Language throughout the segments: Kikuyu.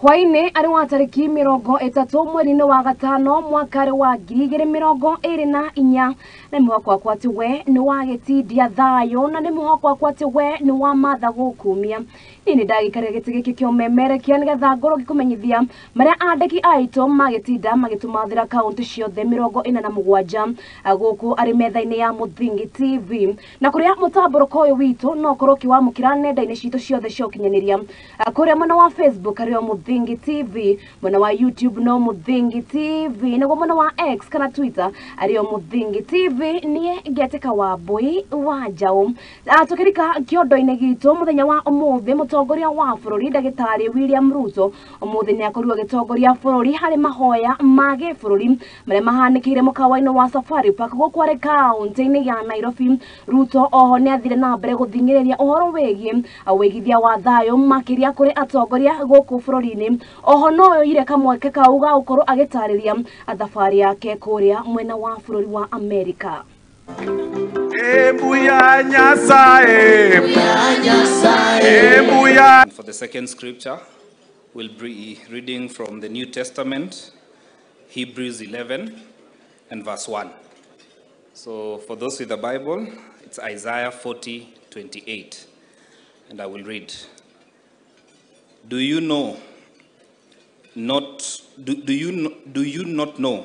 Hwainĩ arĩ wa tarĩki 30 mweri-inĩ wa gatano mwaka wa 2024 na mwĩhoko wakwa atĩ we nĩ wagĩtindia thayũ na nĩ mwĩhoko wakwa atĩ we nĩ wamatha gũkumia. Niĩ nĩ ndagĩikaria gĩtĩ gĩkĩ kĩa ũmemerekia nĩgetha ngorwo ngĩkũmenyithia marĩa andĩki aitũ magĩtinda magĩtũmathĩra kaũntĩ ciothe 47 gũkũ arĩ metha-inĩ ya Mũthingi TV na kũrĩa mũtambũrũko ũyũ witũ no ũkorwo ũkĩwamũkĩra nenda-inĩ citũ ciothe cia ũkinyanĩria kũrĩa mwena wa Facebook arĩ o Mũthingi TV, mwena wa YouTube no Mũthingi TV, naguo mwena wa X kana Twitter arĩ o Mũthingi TV. Niĩ ngetĩka Wambui wa Njaũ. Tũkĩrika kĩondo-inĩ gitũ mũthenya wa ũmũthĩ, mũtongoria wa bũrũri ndagĩtarĩ William Ruto ũmũthĩ nĩ akorirwo agĩtongoria bũrũri harĩ mahoya ma gĩbũrũri marĩa mahanĩkĩire mũkawa-inĩ wa Safari Park gũkũ arĩ kaũntĩ-inĩ ya Nairobi. Ruto oho nĩ athire na mbere gũthing'ĩrĩria ũhoro wĩgiĩ wĩigithia wa thayũ makĩria kũrĩ atongoria gũkũ bũrũri-inĩ. Oho no oire kamweke kau ga gũkorwo agĩtarĩria thabarĩ yake kũrĩa mwena wa bũrũri wa Amerika. For the second scripture, we'll be reading from the New Testament, Hebrews 11 and verse 1. So for those with the Bible, it's Isaiah 40:28. And I will read. Do you know not do you not know?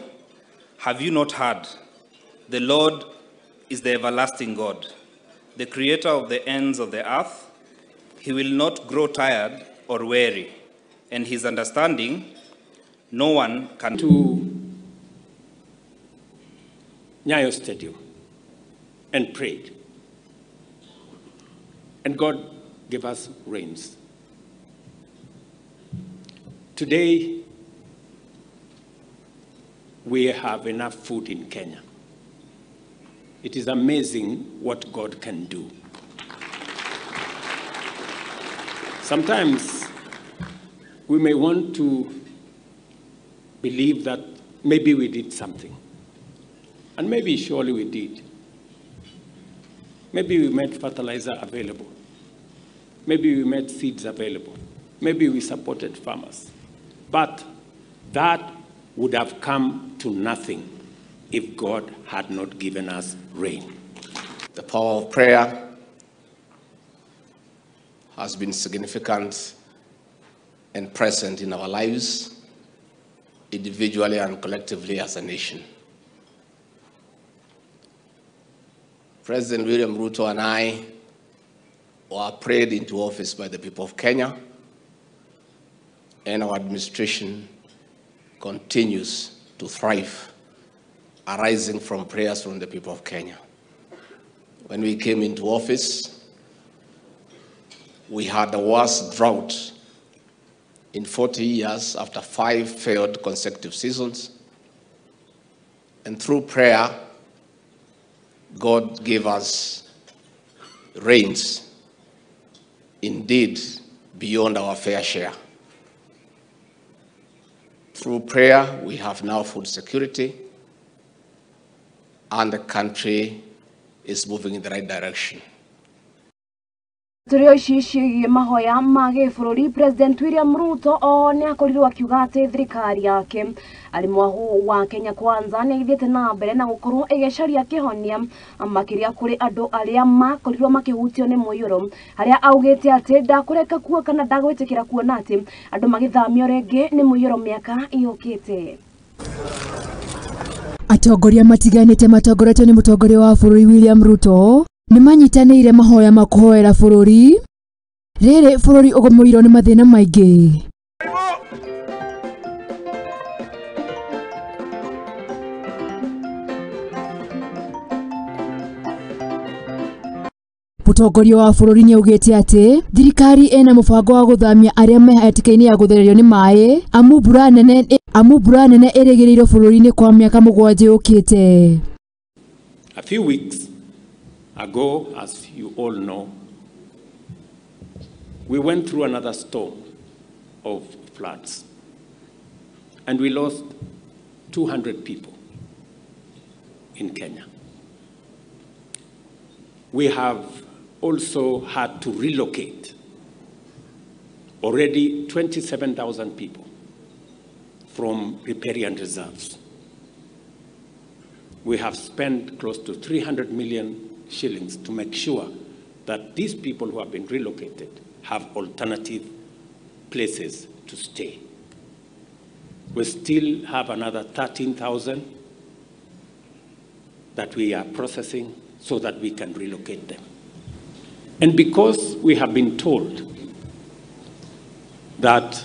Have you not heard? The Lord is the everlasting God, the creator of the ends of the earth. He will not grow tired or weary, and his understanding no one can. To Nyayo Stadium and prayed, and God gave us rains. Today, we have enough food in Kenya. It is amazing what God can do. Sometimes we may want to believe that maybe we did something. And maybe surely we did. Maybe we made fertilizer available. Maybe we made seeds available. Maybe we supported farmers. But that would have come to nothing if God had not given us rain. The power of prayer has been significant and present in our lives, individually and collectively as a nation. President William Ruto and I were prayed into office by the people of Kenya, and our administration continues to thrive, arising from prayers from the people of Kenya. When we came into office, we had the worst drought in 40 years after 5 failed consecutive seasons. And through prayer, God gave us rains, indeed beyond our fair share. Through prayer, we have now food security, and the country is moving in the right direction. Tũrĩ ici ciĩgiĩ mahoya ma gĩbũrũri, President William Ruto o nĩ akorirwo akiuga atĩ thirikari yake arĩ mwahu wa Kenya Kwanza nĩ ĩthiĩte na mbere na gũkorwo ĩgĩcaria kĩhonia makĩria kũrĩ andũ arĩa makorirwo makĩhutio nĩ mũiyũro, harĩa augĩte atĩ ndakũreka kuo kana ndagwĩtĩkĩra kuona atĩ andũ magĩthamio rĩngĩ nĩ mũiyũro mĩaka ĩũkĩte. Atongoria matiganĩte matongoretio nĩ mũtongoria wa bũrũri William Ruto nĩ manyitanĩire mahoya ma kũhoera bũrũri rĩrĩ bũrũri ũgũmĩirwo nĩ mathĩna maingĩ. Mũtongoria wa bũrũri nĩ augĩte atĩ thirikari ĩna mũbango wa gũthamia arĩa me hatĩka-inĩ ya gũthererio nĩ maĩ amu mbura nene ĩrĩgĩrĩirwo bũrũri-inĩ kwa mĩaka 7 yũkĩte. A few weeks ago, as you all know, we went through another storm of floods, and we lost 200 people in Kenya. We have also had to relocate already 27,000 people from riparian reserves. We have spent close to 300 million shillings to make sure that these people who have been relocated have alternative places to stay. We still have another 13,000 that we are processing so that we can relocate them. And because we have been told that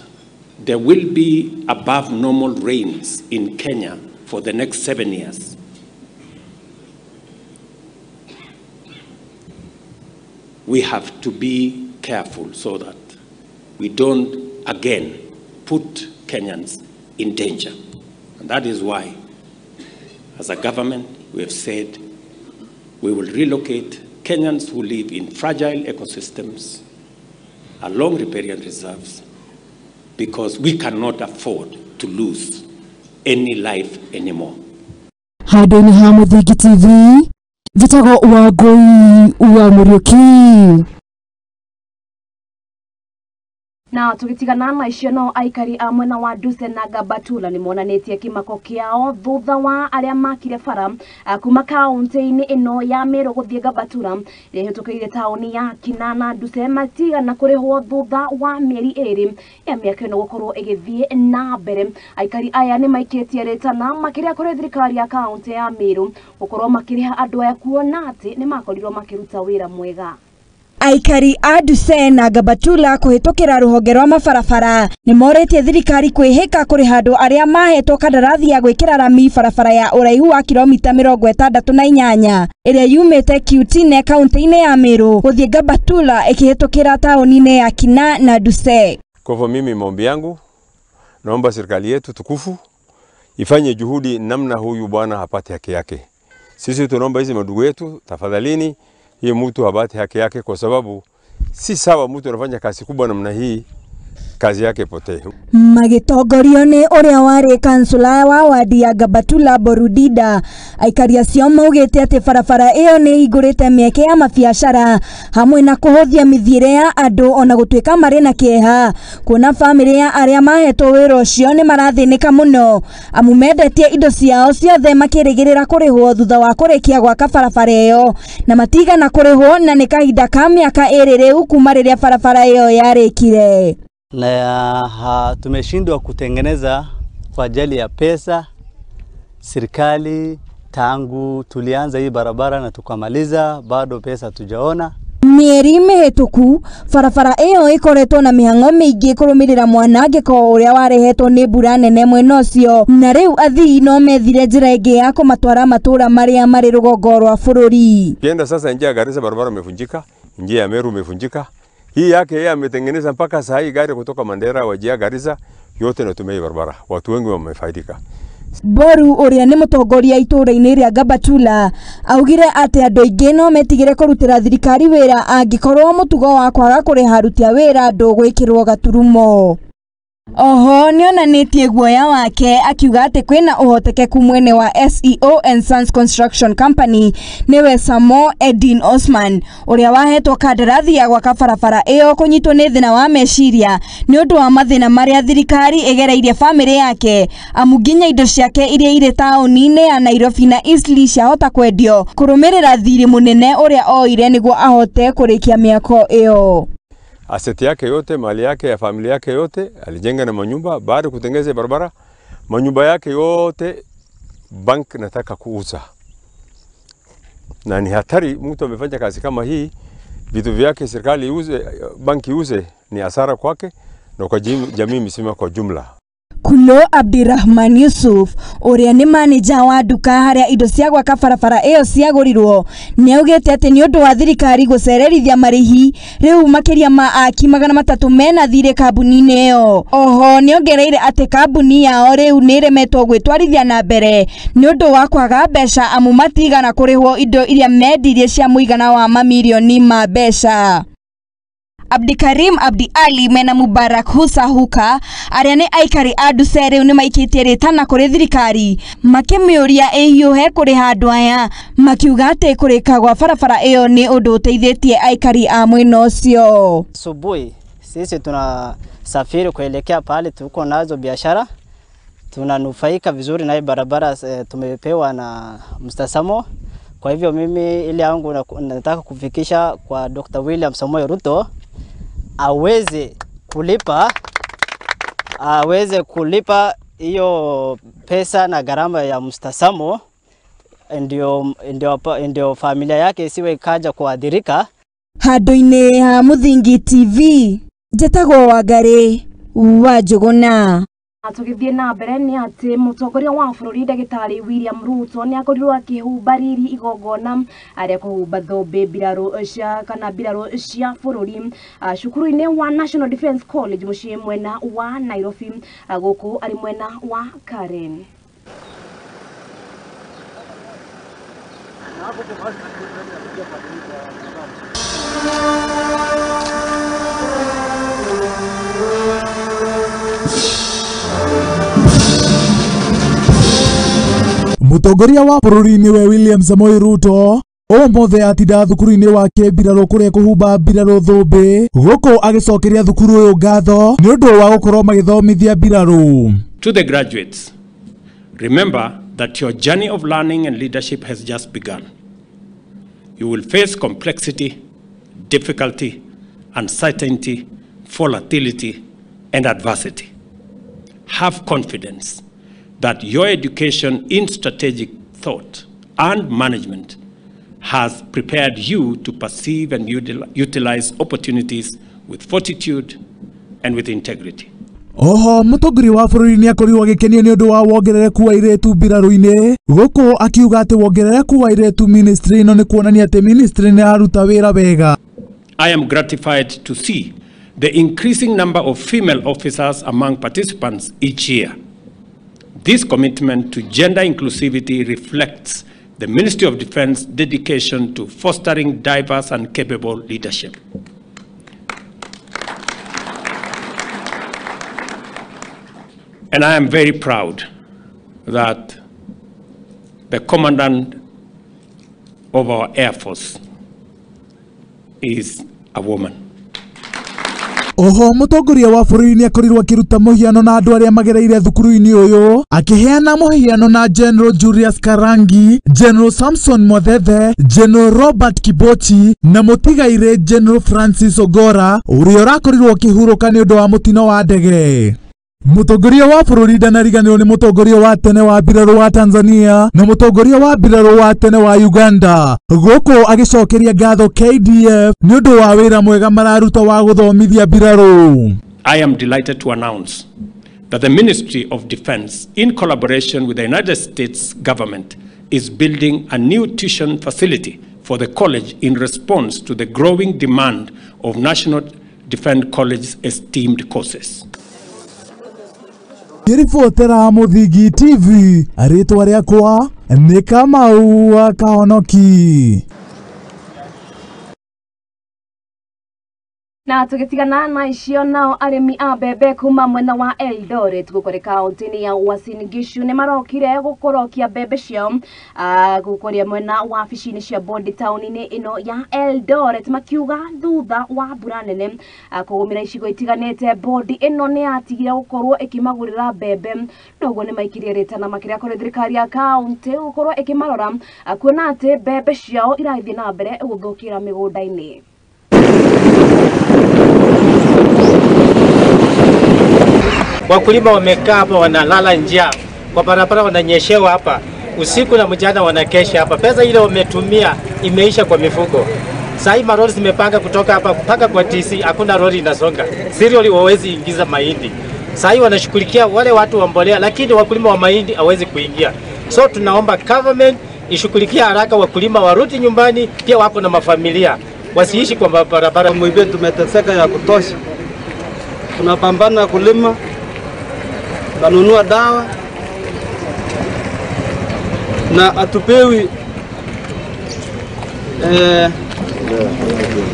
there will be above normal rains in Kenya for the next 7 years, we have to be careful so that we don't again put Kenyans in danger. And that is why, as a government, we have said we will relocate Kenyans who live in fragile ecosystems along riparian reserves, because we cannot afford to lose any life anymore. Handũ-inĩ ha Mũthingi TV, njĩtagwo Wangũi wa Mũriũki. Na tugitigana na icio no aikari a mwena wa Duse na Gabatula ni monanitie kimako kiao thutha wa aria makire bara kuma kaunti-ini ino ya Meru guthie Gabatula ĩrĩa tauni ya Kinana Duse matigana kurihwo thutha wa mieri ĩrĩ ya miaka ĩno gukorwo ĩgĩthiĩ na mbere. Aikari aya ni maikitie ritana makiria kuri thirikari ya kaunti ya Meru gukorwo makiriha andu aya kuona ati ni makorirwo makiruta wira mwega. Aikari a Duse na Gabatula kũhĩtũkĩra rũhonge rwa mabarabara nĩ morĩtie thirikari kwĩhĩka kũrĩha andũ arĩa mahetwo kandarathi ya gwĩkĩra rami barabara ya ũraihu wa kilomita 68 ĩrĩa yumĩte Kiutine kaunti-inĩ ya Meru gũthiĩ Gabatula ĩkĩhĩtũkĩra taũni-inĩ ya Kina na Duse. Kwa hivyo mimi maombi yangu, naomba serikali yetu tukufu ifanye juhudi namna huyu bwana hapate haki yake. Sisi tunaomba hizi madugu yetu, tafadhalini, hii mtu habati haki yake, kwa sababu si sawa mtu anafanya kazi kubwa namna hii kazi yake ipotee. Magĩtongorio nĩ ũrĩa warĩ kansula wa wadi ya Gabatula Borudida, aikari acio maugĩte atĩ barabara ĩyo nĩ ĩhingũrĩte mĩeke ya mabiacara hamwe na kũhũthia mĩthiĩre ya andũ, ona gũtuĩka marĩ na kĩeha kuona bamĩrĩ ya arĩa mahetwo wĩra ũcio nĩ marathĩnĩka mũno amu mendetie indo ciao ciothe makĩrĩgĩrĩra kũrĩhwo thutha wa kũrĩkia gwaka barabara ĩyo na matigana kũrĩhwo, na nĩ kahinda ka mĩaka ĩrĩ rĩu kuma rĩrĩa barabara ĩyo yarĩkire. Na tumeshindwa kutengeneza kwa ajili ya pesa. Serikali tangu tulianza hii barabara na tukamaliza bado pesa tujaona. Mĩeri mĩhĩtũku barabara ĩyo ĩkoretwo na mĩhang'o mĩingĩ kũrũmĩrĩra mwanangĩko ũrĩa warehetwo nĩ mbura nene mwena ũcio, na rĩu athii no methire njĩra ĩngĩ ya kũmatwara matũra marĩa marĩ rũgongo rwa bũrũri. Kienda sasa njia ya Garissa barabara imevunjika, njia ya Meru imevunjika. Hii yake yeye ametengeneza mpaka saa hii gari kutoka Mandera wajia Garissa yote inatumia hii barabara. Watu wengi wamefaidika. Boru ũrĩa nĩ mũtongoria itũũra-inĩ rĩa Gabatula augire atĩ andũ aingĩ no metigĩre kũrutĩra thirikari wĩra angĩkorwo mũtugo wa kwaga kũrĩha aruti a wĩra ndũgwĩkĩrwo gaturumo. Oho nĩonanĩtie guoya wake akiuga atĩ kwĩna ũhotekeku mwene wa SEO and Sons Construction Company nĩwe Samo Edin Osman ũrĩa wahetwo kandarathi ya gwaka barabara ĩyo kũnyitwo nĩ thĩna wa meciria nĩ ũndũ wa mathĩna marĩa thirikari ĩgereirie bamĩrĩ yake, amu nginya indo ciake iria irĩ taũni-inĩ ya Nairobi na Eastleigh ciahota kwendio kũrũmĩrĩra thirĩ mũnene ũrĩa oire nĩguo ahote kũrĩkia mĩako ĩyo. Aseti yake yote, mali yake ya familia yake yote alijenga na manyumba. Baada kutengeneza barabara, manyumba yake yote bank nataka kuuza. Na ni hatari mtu amefanya kazi kama hii, vitu vyake serikali iuze, banki iuze, ni hasara kwake na kwa jamii mzima kwa jumla. Kulo Abdirahman Yusuf ũrĩa nĩ manĩja wa nduka harĩa indo cia gwaka barabara ĩyo ciagũrirwo nĩaugĩte atĩ nĩ ũndũ wa thirikari gũcererithia marĩhi rĩu makĩria ma aki 300 mena thirĩ kambuni-inĩ ĩyo. Oho nĩongereire atĩ kambuni yao rĩu nĩĩremetwo gwĩtwarithia na mbere nĩ ũndũ wa kwaga mbeca amu matigana kũrĩhwo indo iria mendirie cia mũigana wa mamirioni ma mbeca. Abdikarim Abdi Ali mena Mubarak Husa Huka arĩa nĩ aikari a Duse rĩu nĩ maikĩtie rĩtana kũrĩ thirikari makĩmĩũria ĩhiũhe kũrĩha andũ aya, makiuga atĩ kũrĩka gwa barabara ĩyo nĩ ũndũ ũteithĩtie aikari a mwena ũcio. Asubuhi Sisi tunasafiri kuelekea pale tuko nazo biashara, tunanufaika vizuri na hii barabara tumepewa na Mr. Samo. Kwa hivyo mimi ile yangu nataka kufikisha kwa Dr. William Samoei Ruto aweze kulipa hiyo pesa na gharama ya Mr. Samo, ndio familia yake isiwe ikaja kuadhirika. Handũ-inĩ ha Mũthingi TV, njetagwo Wangari wa Njũgũna. Tũgĩthiĩ na mbere nĩ atĩ mũtongoria wa bũrũri ndagĩtarĩ William Ruto nĩ akorirwo akĩhumba riri igongona rĩa kũhumba thũmbĩ mbirarũ cia kana mbirarũ cia bũrũri cukuru-inĩ wa National Defence College mũciĩ mwena wa Nairobi, gũkũ arĩ mwena wa Karen. Mũtongoria wa bũrũri nĩwe William Samoei Ruto ũmũthĩ atinda thukuru-inĩ wa kĩmbirarũ kũrĩa kũhumba mbirarũ thũmbĩ, gũkũ agĩcokeria thukuru ũyũ ngatho nĩ ũndũ wa gũkorwo magĩthomithia mbirarũ. To the graduates, remember that your journey of learning and leadership has just begun. You will face complexity, difficulty, uncertainty, volatility, and adversity. Have confidence that your education in strategic thought and management has prepared you to perceive and utilize opportunities with fortitude and with integrity. Oho mũtongoria wa bũrũri nĩ akorirwo agĩkenio nĩ ũndũ wa wongerereku wa airĩtu mbirarũ-inĩ, gũkũ akiuga atĩ wongerereku wa airĩtu ministry ĩno nĩ kuonania atĩ ministry nĩ ĩraruta wĩra wega. I am gratified to see the increasing number of female officers among participants each year. This commitment to gender inclusivity reflects the Ministry of Defense dedication to fostering diverse and capable leadership. And I am very proud that the commandant of our Air Force is a woman. Oho mũtongoria wa bũrũri nĩ akorirwo akĩruta mũhiano na andũ arĩa magereire thukuru-inĩ ũyũ, akĩheana mũhiano na General Julius Karangi, General Samson Mwathethe, General Robert Kibochi na mũtigairĩ General Francis Ogora ũrĩa ũrakorirwo akĩhurũka nĩ ũndũ wa mũtino wa ndege. Mũtongoria wa bũrũri ndanariganĩrwo nĩ mũtongoria wa tene wa mbirarũ wa Tanzania na mũtongoria wa mbirarũ wa tene wa Uganda, gũkũ agĩcokeria ngatho KDF nĩ ũndũ wa wĩra mwega mararuta wa gũthomithia mbirarũ. I am delighted to announce that the Ministry of Defense, in collaboration with the United States government, is building a new tuition facility for the college in response to the growing demand of National Defense College's esteemed courses. Ngĩribotera Mũthingi TV, rĩtwa rĩakwa nĩ Kamau wa Kahonoki. Na tũgĩtigana na icio, nao arĩmi a mbembe kuma mwena wa Eldoret gũkũrĩ kaunti-inĩ ya Uasin Gishu nĩ marokire gũkũrokia mbembe ciao gũkũrĩa mwena wa wabici-inĩ cia bondi taũni-inĩ ĩno ya Eldoret, makiuga thutha wa mbura nene kũgũmĩra icigo itiganĩte bondi ĩno nĩ yatigire gũkorwo ĩkĩmagũrĩra mbembe, noguo nĩ maikirie rĩtana makĩria kũrĩ thirikari ya kaunti gũkorwo ĩkĩmarora kuona atĩ mbembe ciao irathiĩ na mbere gũthũkĩra mĩgũnda-inĩ. Wakulima wamekaa hapa wanalala njaa, kwa barabara wananyeshewa hapa, usiku na mchana wanakesha hapa. Pesa ile wametumia imeisha kwa mifuko. Sasa hii maroli zimepanga kutoka hapa mpaka kwa TC, hakuna lori inasonga. Cereal hawawezi ingiza mahindi. Sasa hii wanashughulikia wale watu wa mbolea, lakini wakulima wa mahindi hawawezi kuingia. So tunaomba government ishughulikie haraka, wakulima warudi nyumbani, pia wako na mafamilia, wasiishi kwa barabara. Mwibe tumeteseka ya kutosha. Tunapambana kulima, tunanunua dawa na atupewi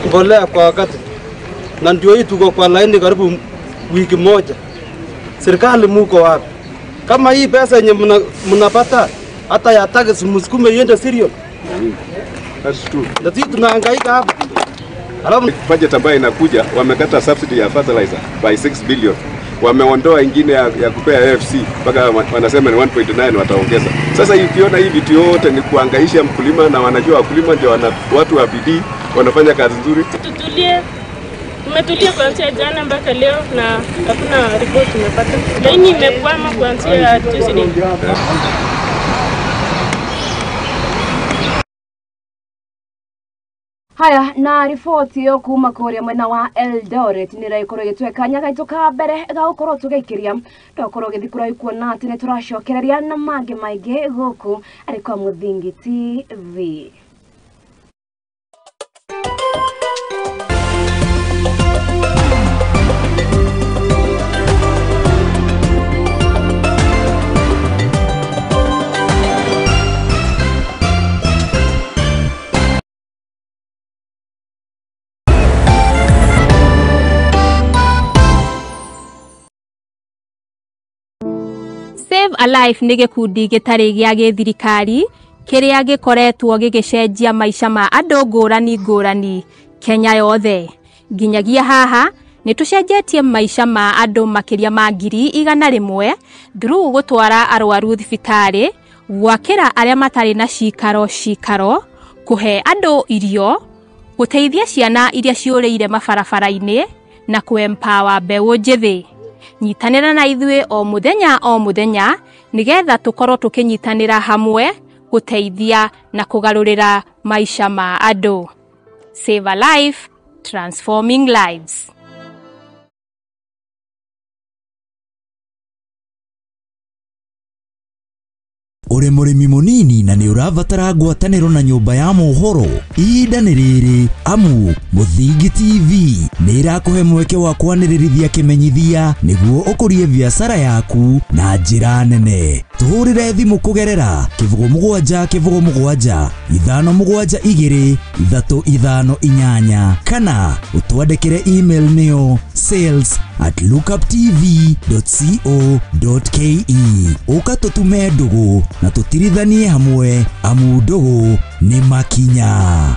mbolea kwa wakati, na ndio hii tuko kwa laini karibu wiki moja. Serikali muko wapi? Kama hii pesa yenye mnapata hata ya tax msukume iende cereal. That's true. Na sisi tunahangaika hapa. Alafu budget ambayo inakuja wamekata subsidy ya fertilizer by 6 billion. Wameondoa ingine ya kupea AFC mpaka wanasema ni 1.9 wataongeza. Sasa ukiona hii vitu yote ni kuangaisha mkulima, na wanajua wakulima ndio watu wa bidii, wanafanya kazi nzuri. Tutulie. Tumetulia kuanzia jana mpaka leo na hakuna report tumepata. Laini imekwama kuanzia Tuesday. Haya na riboti ĩyo kuma kũrĩa mwena wa Eldoret nĩ ĩragĩkorwo ĩgĩtweka nyagaitũ ka mbere ga gũkorwo tũgĩikĩria twakorwo gĩthiĩ kũraihu kuona atĩ nĩ tũracokereria na mangĩ maingĩ gũkũ arĩ kwa Mũthingi TV. Save a Life nĩ gĩkundi gĩtarĩ gĩa gĩthirikari kĩrĩa gĩkoretwo gĩgĩcenjia maica ma andũ ngũrani ngũrani Kenya yothe. Nginyagia haha nĩ tũcenjetie maica ma andũ makĩria ma 100,000 through gũtwara arwaru thibitarĩ, gwakĩra arĩa matarĩ na cikaro cikaro, kũhe andũ irio, gũteithia ciana iria ciũrĩire mabarabara-inĩ na kũ-empower mbeũ njĩthĩ. Nyitanĩra na ithuĩ o mũthenya nĩgetha tũkorwo tũkĩnyitanĩra hamwe gũteithia na kũgarũrĩra maica ma andũ. Save a Life, transforming lives. Uri mũrĩmi mũnini na nĩ ũrabatara ngwatanĩro na nyũmba ya mohoro, ihinda nĩ rĩrĩ amu Mũthingi TV nĩ ĩrakũhe mweke wa kwanĩrĩrithia kĩmenyithia nĩguo ũkũrie biacara yaku na njĩra nene. Tũhũrĩre thimũ kũgerera 07 07 572 358 kana ũtwandĩkĩre email nĩyo sales@lookuptv.co.ke. Ũka tũtume ndũgũ na tũtirithanie hamwe amu ndũgũ nĩ makinya.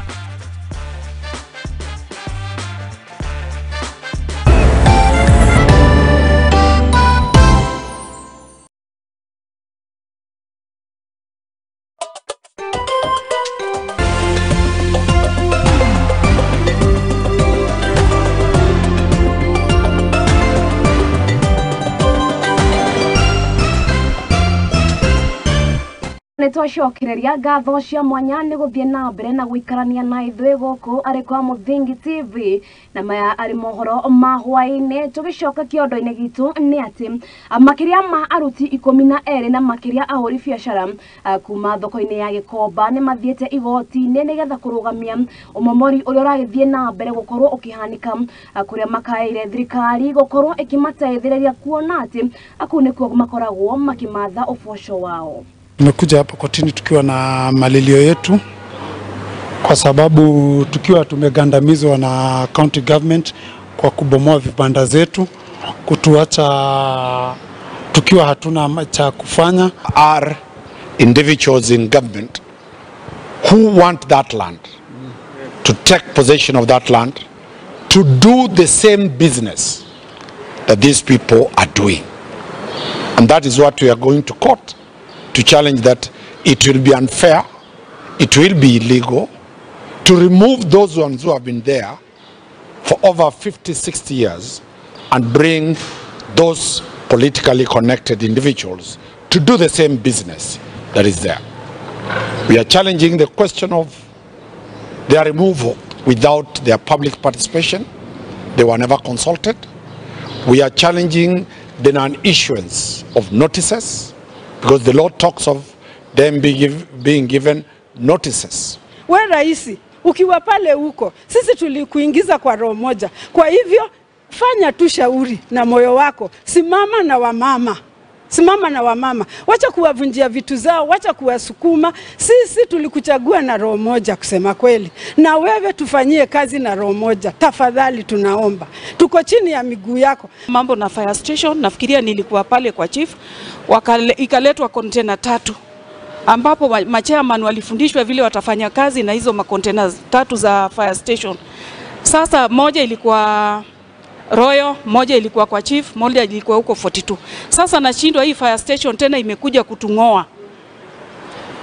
Nĩtwacokereria ngatho cia mwanya nĩ gũthiĩ na mbere na gũikarania na ithuĩ gũkũ arĩ kwa Mũthingi TV na maya arĩ mohoro ma hwaĩ-inĩ. Tũgĩcoka kĩondo-inĩ gitũ nĩ atĩ makĩria ma aruti 12 na makĩria ahũri biacara kuma thoko-inĩ ya Gĩkomba nĩ mathiĩte igoti-inĩ nĩgetha kũrũgamia ũmomori ũrĩa ũragĩthiĩ na mbere gũkorwo ũkĩhanĩka kũrĩa makaĩire thirikari gũkorwo ĩkĩmateithĩrĩria kuona atĩ kũu nĩkuo makoragwo makĩmatha ũboco wao. Tumekuja hapa kotini tukiwa na malilio yetu kwa sababu tukiwa tumegandamizwa na county government kwa kubomoa vibanda zetu, kutuacha tukiwa hatuna cha kufanya. Are individuals in government who want that land, to take possession of that land, to do the same business that these people are doing. And that is what we are going to court to challenge, that it will be unfair, it will be illegal to remove those ones who have been there for over 50, 60 years and bring those politically connected individuals to do the same business that is there. We are challenging the question of their removal without their public participation. They were never consulted. We are challenging the non-issuance of notices, because the law talks of them being given notices. We raisi, ukiwa pale huko, sisi tulikuingiza kwa roho moja. Kwa hivyo, fanya tu shauri na moyo wako. Simama na wamama. Simama na wamama. Wacha kuwavunjia vitu zao, wacha kuwasukuma. Sisi tulikuchagua na roho moja kusema kweli. Na wewe tufanyie kazi na roho moja. Tafadhali tunaomba. Tuko chini ya miguu yako. Mambo na fire station, nafikiria nilikuwa pale kwa chief, ikaletwa container 3 ambapo machairman walifundishwa vile watafanya kazi na hizo macontainer 3 za fire station. Sasa moja ilikuwa Royal, moja ilikuwa kwa chief, moja ilikuwa huko 42. Sasa nashindwa hii fire station tena imekuja kutungoa.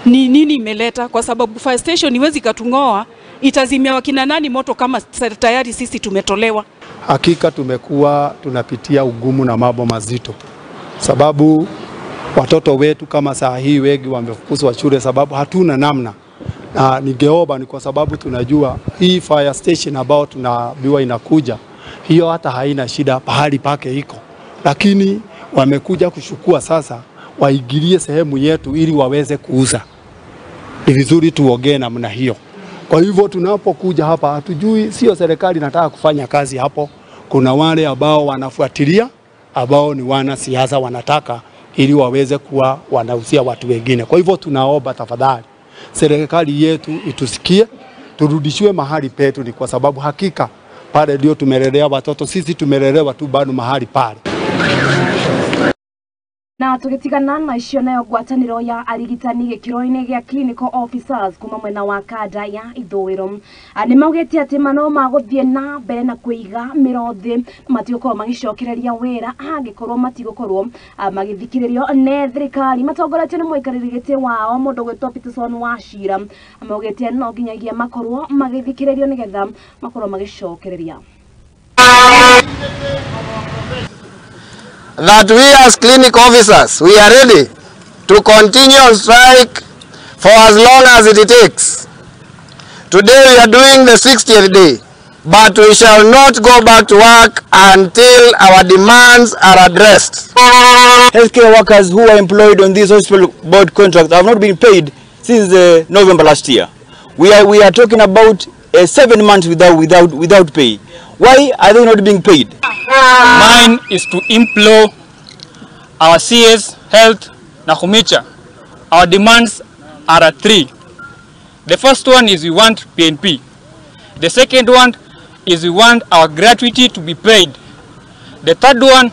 Ni nini imeleta? Kwa sababu fire station iwezi katungoa, itazimia wakina nani moto kama tayari sisi tumetolewa. Hakika tumekuwa tunapitia ugumu na mambo mazito, sababu watoto wetu kama saa hii wengi wamefukuzwa shule sababu hatuna namna. Na ningeomba ni kwa sababu tunajua hii fire station ambao tunaambiwa inakuja, hiyo hata haina shida, pahali pake iko, lakini wamekuja kushukua sasa waingilie sehemu yetu ili waweze kuuza. Ni vizuri tuongee namna hiyo. Kwa hivyo tunapokuja hapa hatujui, sio serikali inataka kufanya kazi hapo. Kuna wale ambao wanafuatilia, ambao ni wanasiasa wanataka ili waweze kuwa wanauzia watu wengine. Kwa hivyo tunaomba tafadhali serikali yetu itusikie, turudishiwe mahali petu, ni kwa sababu hakika pale ndio tumelelea watoto, sisi tumelelewa tu bado mahali pale. Na tugitigana na icio nayo ngwataniro ya arigitani gikiro-ini gia clinical officers kuma mwena wa kanda ya ithũĩro nĩ maugĩte atĩ no magũthiĩ na mbere na kũiga mĩro thĩ, matigũkorwo magĩcokereria wĩra angĩkorwo matigũkorwo magĩthikĩrĩrio nĩ thirikari. Matongoretio nĩ mũikarĩri gĩtĩ wao mũndũ ũgwĩtwo Peterson Wachira, maugĩte no nginyagia makorwo magĩthikĩrĩrio nĩgetha makorwo magĩcokereria. That we as clinic officers, we are ready to continue on strike for as long as it takes. Today we are doing the 60th day, but we shall not go back to work until our demands are addressed. Healthcare workers who are employed on this hospital board contract have not been paid since November last year. We are talking about 7 months without pay. Why are they not being paid? Mine is to implore our CS, Health, Nakhumicha. Our demands are three. The first one is we want PNP. The second one is we want our gratuity to be paid. The third one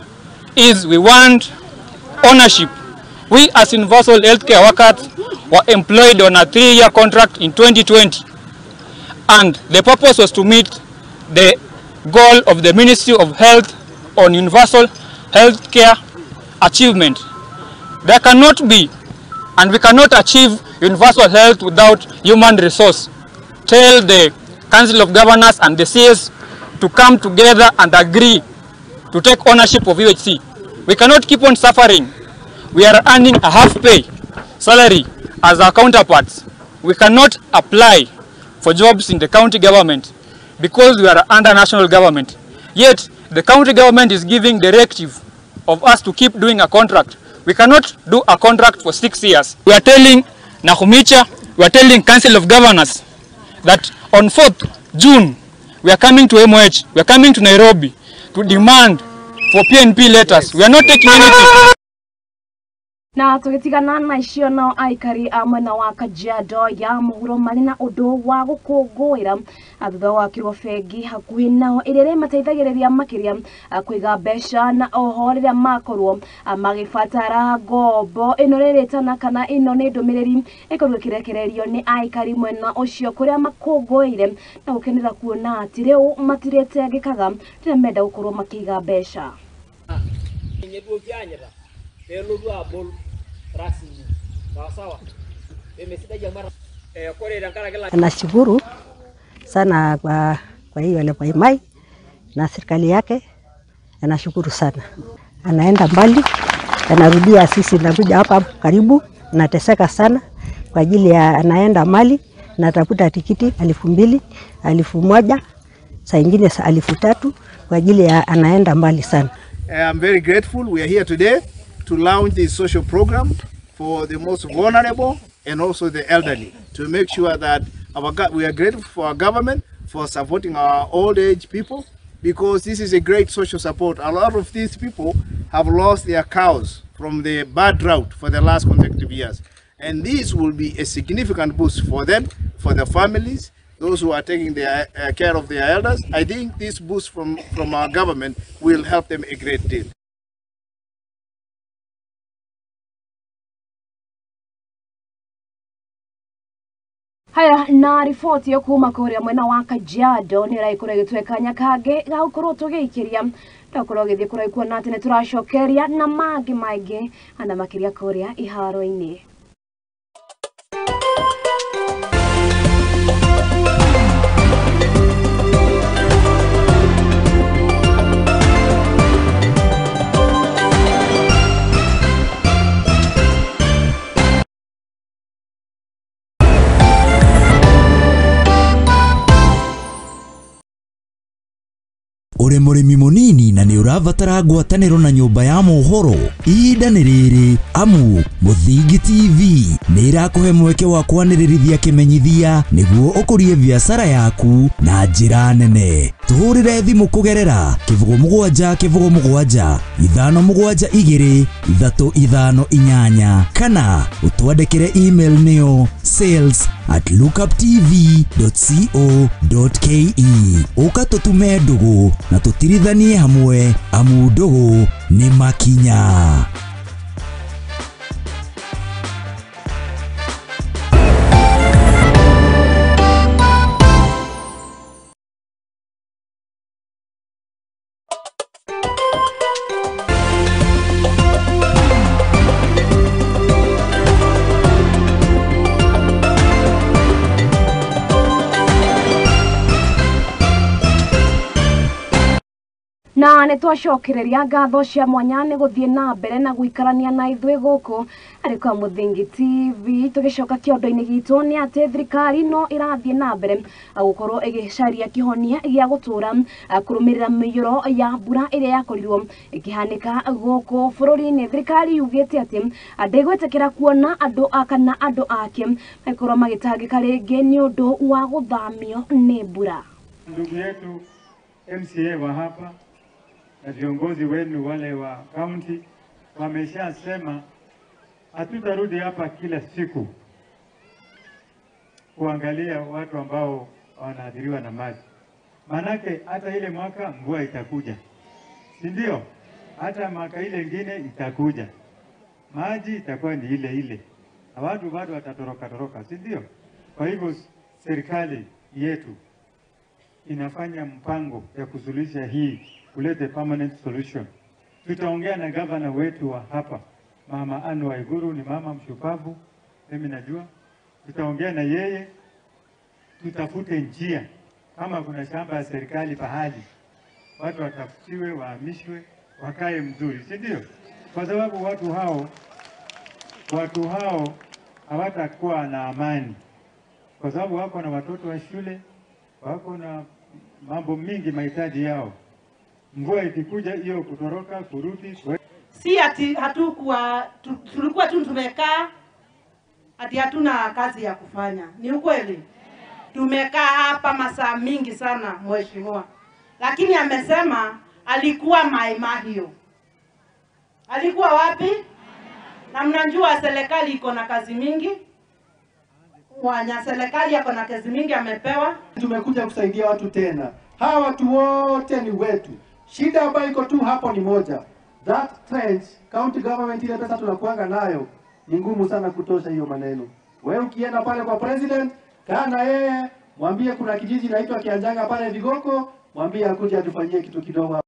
is we want ownership. We as universal healthcare workers were employed on a 3-year contract in 2020. And the purpose was to meet the goal of the Ministry of Health on universal healthcare achievement. There cannot be, and we cannot achieve universal health without human resource. Tell the Council of Governors and the CS to come together and agree to take ownership of UHC. We cannot keep on suffering. We are earning a half pay salary as our counterparts. We cannot apply for jobs in the county government because we are under national government. Yet, the county government is giving directive of us to keep doing a contract. We cannot do a contract for 6 years. We are telling Nakhumicha, we are telling Council of Governors that on 4th June, we are coming to MOH, we are coming to Nairobi to demand for PNP letters. We are not taking anything. Na tugitigana na icio nao aikari a mwena wa Kajiado ya mũhuro marĩ na ũndũ wa gũkũngũĩra thutha wa wakirwo bengi hakuhĩ nao ĩrĩa ĩrĩmateithagĩrĩria makĩria kũiga mbeca na oho rĩrĩa makorwo magĩbatara ngombo. Ĩno rĩrĩtana kana ĩno nĩ ndũmĩrĩri ĩkorwo ĩkĩrekererio nĩ aikari mwena ũcio kũrĩa makũngũĩire na gũkenera kuona atĩ rĩu matirĩtengĩkaga rĩrĩa menda gũkorwo makĩiga mbeca. Nashukuru sana kwa hiyo Ole na serikali yake, anashukuru sana. Anaenda mbali, anarudia sisi, nakuja hapa karibu, nateseka sana kwa ajili ya anaenda mali, natafuta tikiti 2000, 1000, saa nyingine 3000 kwa ajili ya anaenda mbali sana. I'm very grateful. We are here today to launch this social program for the most vulnerable and also the elderly, to make sure that we are grateful for our government for supporting our old age people, because this is a great social support. A lot of these people have lost their cows from the bad drought for the last consecutive years. And this will be a significant boost for them, for their families, those who are taking their, care of their elders. I think this boost from our government will help them a great deal. Haya na riboti yo kuma kuria mwena wa Kajiado ni ĩragĩkorwo ĩgĩtũhe kanya kangĩ ga gũkorwo tũgĩikĩria twakorwo gĩthiĩ kũraikuo na atĩ nĩ tũracokeria na mangĩ maingĩ ana makĩria kũrĩa iharo-inĩ. Uri mũrĩmi mũnini na nĩ ũrabatara ngwatanĩro na nyũmba ya mohoro, ihinda nĩ rĩrĩ amu Mũthingi TV nĩ ĩrakũhe mweke wa kwanĩrĩrithia kĩmenyithia nĩguo ũkũrie biacara yaku na njĩra nene. Tũhũrĩre thimũ kũgerera 07 07 5 7 2 3 5 8 kana ũtwandĩkĩre email nĩyo sales@lookuptv.co.ke. Ũka tũtume ndũgũ na tũtirithanie hamwe amu ndũgũ nĩ makinya. Na nĩ twacokereria ngatho cia mwanya nĩ gũthiĩ na mbere na gũikarania na ithuĩ gũkũ arĩ kwa Mũthingi TV. Tũgĩcoka kĩondo-inĩ gitũ nĩ atĩ thirikari no ĩrathiĩ na mbere gũkorwo ĩgĩcaria kĩhonia gĩa gũtũra kũrũmĩrĩra mĩiyũro ya mbura ĩrĩa yakorirwo ĩkĩhanĩka gũkũ bũrũri-inĩ. Thirikari yugĩte atĩ ndĩgwĩtĩkĩra kuona andũ kana andũ ake magĩkorwo magĩtangĩka rĩngĩ nĩ ũndũ wa gũthamio nĩ mbura. Ndugu yetu MCA wa hapa na viongozi wenu wale wa county wameshasema hatutarudi hapa kila siku kuangalia watu ambao wanaathiriwa na maji. Manake hata ile mwaka mvua itakuja, si ndio? Hata mwaka ile ingine itakuja, maji itakuwa ni ile ile na watu bado watatoroka toroka, si ndio? Kwa hivyo serikali yetu inafanya mpango ya kusuluhisha hii, kulete permanent solution. Tutaongea na gavana wetu wa hapa, Mama Anne Waiguru, ni mama mshupavu, mimi najua. Tutaongea na yeye, tutafute njia kama kuna shamba ya serikali pahali watu watafutiwe, wahamishwe, wakae mzuri, si ndio? Kwa sababu watu hao hawatakuwa na amani, kwa sababu wako na watoto wa shule, wako na mambo mingi, mahitaji yao. Mvua ikikuja hiyo kutoroka kurudi. Si ati hatukuwa tulikuwa tu tumekaa ati hatuna kazi ya kufanya. Ni ukweli. Tumekaa hapa masaa mingi sana mheshimiwa. Lakini amesema alikuwa Mai Mahiu. Alikuwa wapi? Na mnajua serikali iko na kazi mingi. Wanya serikali iko na kazi mingi amepewa. Tumekuja kusaidia watu tena. Hawa watu wote ni wetu. Shida ambayo iko tu hapo ni moja. That trench, county government ile pesa tunakuanga nayo ni ngumu sana kutosha hiyo maneno. Wewe ukienda pale kwa president, kaa na yeye, mwambie kuna kijiji inaitwa Kianjanga pale Vigoko, mwambie akuje atufanyie kitu kidogo.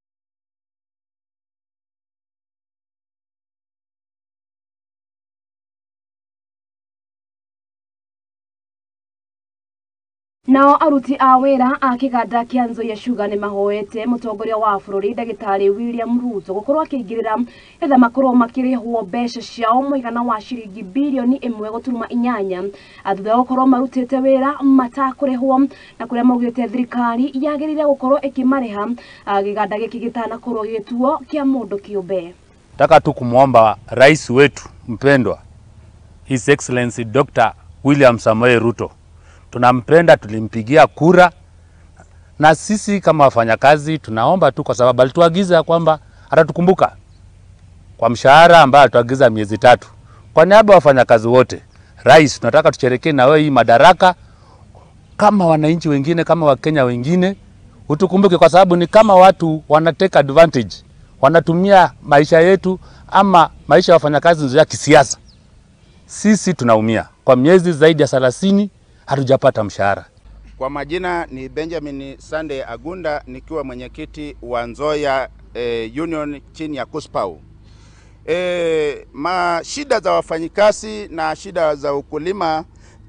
Nao aruti a wĩra a kĩganda kĩa Nzoia Sugar nĩ mahoete mũtongoria wa bũrũri ndagĩtarĩ William Ruto gũkorwo akĩingĩrĩra etha makorwo makĩrĩhwo mbeca ciao mũigana wa ciringi birioni 1.8 thutha wa gũkorwo marutĩte wĩra matakũrĩhwo, na kũrĩa maugĩte thirikari yagĩrĩire gũkorwo ĩkĩmarĩha gĩganda gĩkĩ gĩtanakorwo gĩgĩtuo kĩa mũndũ kĩũmbe. Nataka tu kumwomba rais wetu mpendwa His Excellency Dr. William Samoei Ruto. Tunampenda, tulimpigia kura, na sisi kama wafanyakazi tunaomba tu, kwa sababu alituagiza kwamba atatukumbuka kwa mshahara ambao alituagiza miezi 3. Kwa niaba ya wafanyakazi wote, rais, tunataka tusherehekee na wewe hii madaraka kama wananchi wengine, kama Wakenya wengine, utukumbuke, kwa sababu ni kama watu wana take advantage, wanatumia maisha yetu ama maisha ya wafanyakazi ya kisiasa. Sisi tunaumia kwa miezi zaidi ya 30. Hatujapata mshahara. Kwa majina ni Benjamin Sunday Agunda, nikiwa mwenyekiti wa Nzoia Union chini ya KUSPAW. Shida za wafanyikazi na shida za ukulima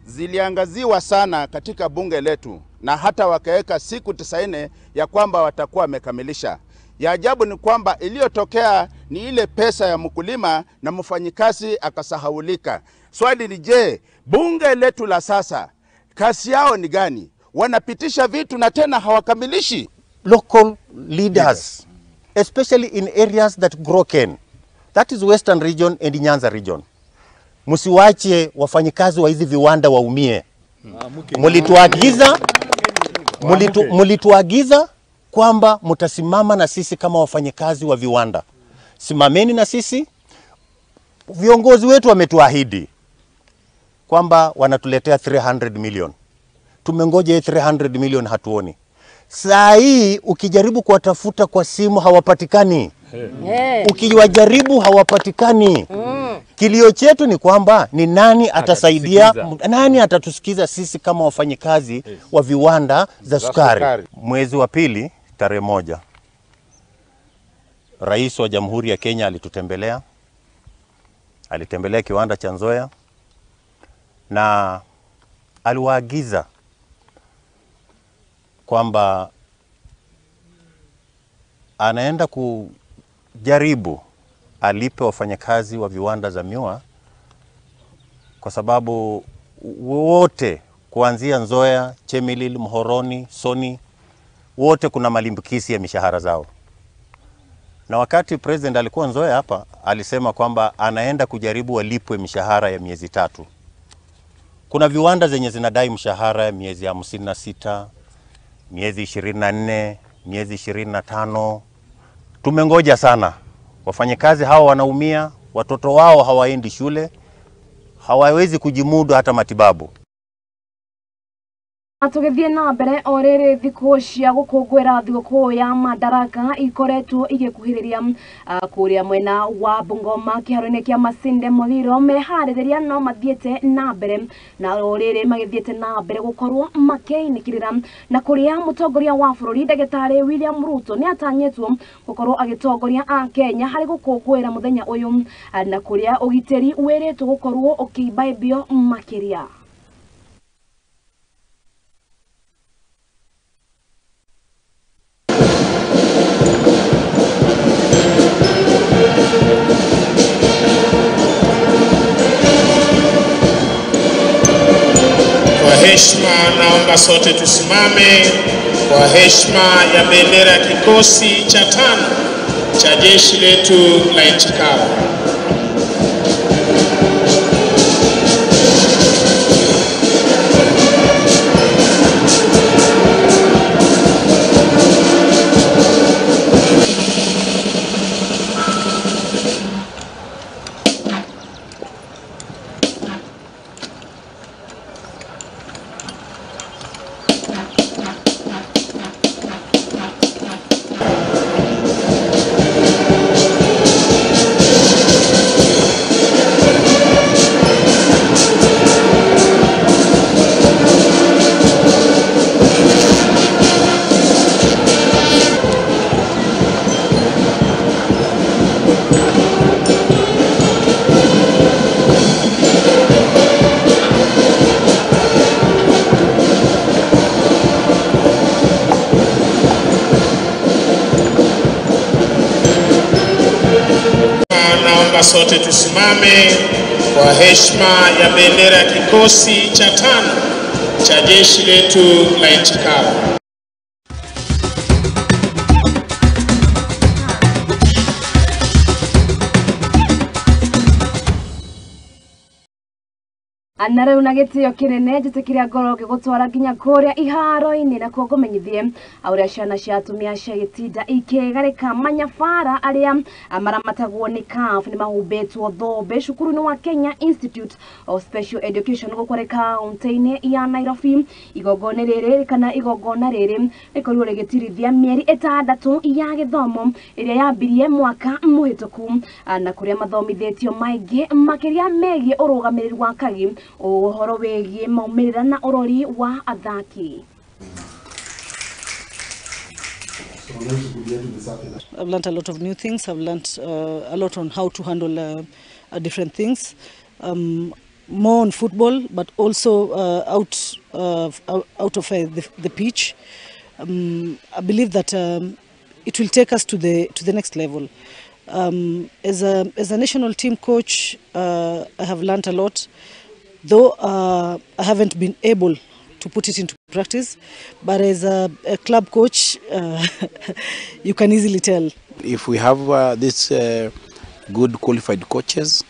ziliangaziwa sana katika bunge letu, na hata wakaweka siku 90 ya kwamba watakuwa wamekamilisha. Ya ajabu ni kwamba iliyotokea ni ile pesa ya mkulima na mfanyikazi akasahaulika. Swali ni je, bunge letu la sasa kazi yao ni gani? Wanapitisha vitu na tena hawakamilishi. Local leaders, especially in areas that grow cane, that is Western region and Nyanza region. Msiwache wafanyikazi wa hizi viwanda waumie. Mulituagiza kwamba mtasimama na sisi kama wafanyikazi wa viwanda. Simameni na sisi. Viongozi wetu wametuahidi kwamba wanatuletea 300 million. Tumengoja 300 million hatuoni. Saa hii ukijaribu kuwatafuta kwa simu hawapatikani. Ukiwajaribu hawapatikani. Kilio chetu ni kwamba ni nani atasaidia, nani atatusikiza sisi kama wafanyikazi wa viwanda za sukari. Mwezi wa pili tarehe 1, Rais wa Jamhuri ya Kenya alitutembelea. Alitembelea kiwanda cha Nzoia na aliwaagiza kwamba anaenda kujaribu alipe wafanyakazi wa viwanda za miwa, kwa sababu wote kuanzia Nzoia, Chemelil, Muhoroni, Soni, wote kuna malimbikizi ya mishahara zao. Na wakati president alikuwa Nzoia hapa, alisema kwamba anaenda kujaribu walipwe mishahara ya miezi 3. Kuna viwanda zenye zinadai mshahara ya miezi 56, miezi 24, miezi 25. Tumengoja sana. Wafanyakazi hawa wanaumia, watoto wao hawaendi shule, hawawezi kujimudu hata matibabu. Tũgĩthiĩ na mbere o rĩrĩ thikũ cia gũkũngũĩra thigũkũ ya Madaraka ikoretwo igĩkuhĩrĩria kũrĩa mwena wa Bungoma kĩharo-inĩ kĩa Masinde Muliro meharĩrĩria no mathiĩte na mbere na o rĩrĩ magĩthiĩte na mbere gũkorwo makĩinĩkĩrĩra na kũrĩa mũtongoria wa bũrũri ndagĩtarĩ William Ruto nĩ atanyĩtwo gũkorwo agĩtongoria a Kenya harĩ gũkũngũĩra mũthenya ũyũ na kũrĩa ũgitĩri wĩrĩtwo gũkorwo ũkĩimbaimbio makĩria. Kwa heshima naomba sote tusimame kwa heshima ya bendera ya kikosi cha 5 cha jeshi letu la nchi kavu. Naomba sote tusimame kwa heshima ya bendera ya kikosi cha 5 cha jeshi letu la nchi kavu. Na rĩu na gĩtĩo kĩnene njĩtĩkĩria ngoro ngĩgũtwara nginya kũrĩa iharo-inĩ na kuo ngũmenyithie ũrĩa ciana cia atumia cia gĩtinda ikĩgarĩka manyabara arĩa maramatagwo nĩ CAF nĩ mahumbĩtwo thũmbĩ cukuru-inĩ wa Kenya Institute of Special Education gũkũ kaunti-inĩ ya Nairobi. Igongona rĩrĩ kana igongona rĩrĩ rĩkorirwo rĩgĩtirithia mĩeri 6 ya gĩthomo ĩrĩa yambirie mwaka mũhĩtũku na kũrĩa mathomithĩtio maingĩ makĩria megiĩ ũrũgamĩrĩri wa kagi Ũhoro wĩgiĩ maumĩrĩra na ũrori wa athaki. I've learned a lot of new things. I've learned a lot on how to handle different things, more on football, but also out of the pitch. I believe that it will take us to the next level. As a national team coach, I have learned a lot, though I haven't been able to put it into practice. But as a club coach, you can easily tell. If we have these good qualified coaches,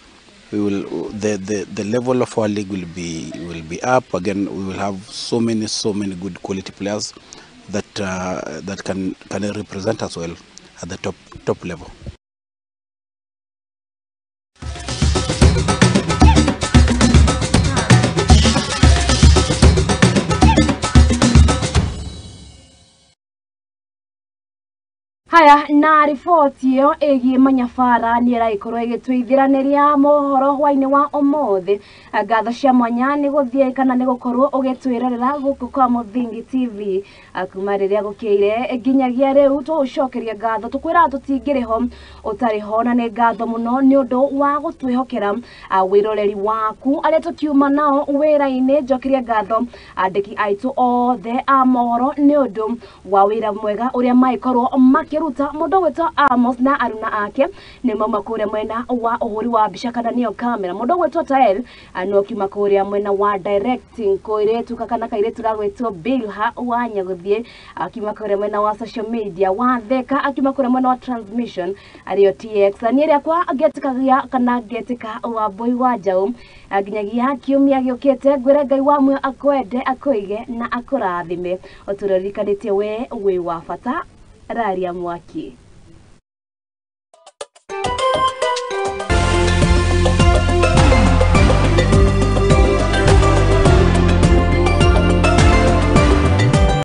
we will the level of our league will be up again. We will have so many good quality players that that can represent us well at the top level. Haya na riboti ĩyo ĩgiĩ manyabara nĩ ĩragĩkorwo ĩgĩtwĩithĩranĩria mohoro hwainĩ wa ũmũthĩ. Ngatho cia mwanya nĩ gũthiĩ kana nĩ gũkorwo ũgĩtwĩrorera gũkũ kwa Mũthingi TV kuma rĩrĩa gũkĩire nginyagia rĩu. Tũgũcokeria ngatho tũkwĩraga tũtingĩrĩ ho ũtarĩ ho, na nĩ ngatho mũno nĩ ũndũ wa gũtwĩhokera wĩroreri waku arĩa tũkiuma nao wĩra-inĩ. Njokeria ngatho andĩki aitũ othe a mohoro nĩ ũndũ wa wĩra mwega ũrĩa magĩkorwo makĩruta. Mũndũ gwĩtwo Amos na aruna ake nĩ mauma kũrĩa mwena wa ũhũri wa mbica kana nĩyo kamera. Mũndũ gwĩtwo Tael no kiuma kũrĩa mwena wa directing, kũirĩtu kana kairĩtu gagwĩtwo Bilha wa Nyagũthiĩ akiuma kũrĩa mwena wa social media, wa Theka akiuma kũrĩa mwena wa transmission arĩo TX. Niĩ rĩakwa ngetĩkagia kana ngetĩka wa Mbũi wa Njaũ nginyagia kiumia gĩũkĩte. Ngwĩre Ngai wa muoyo akwende, akũige na akũrathime. Ũtũririkanĩtie we wĩ wa bata. Raria mwaki.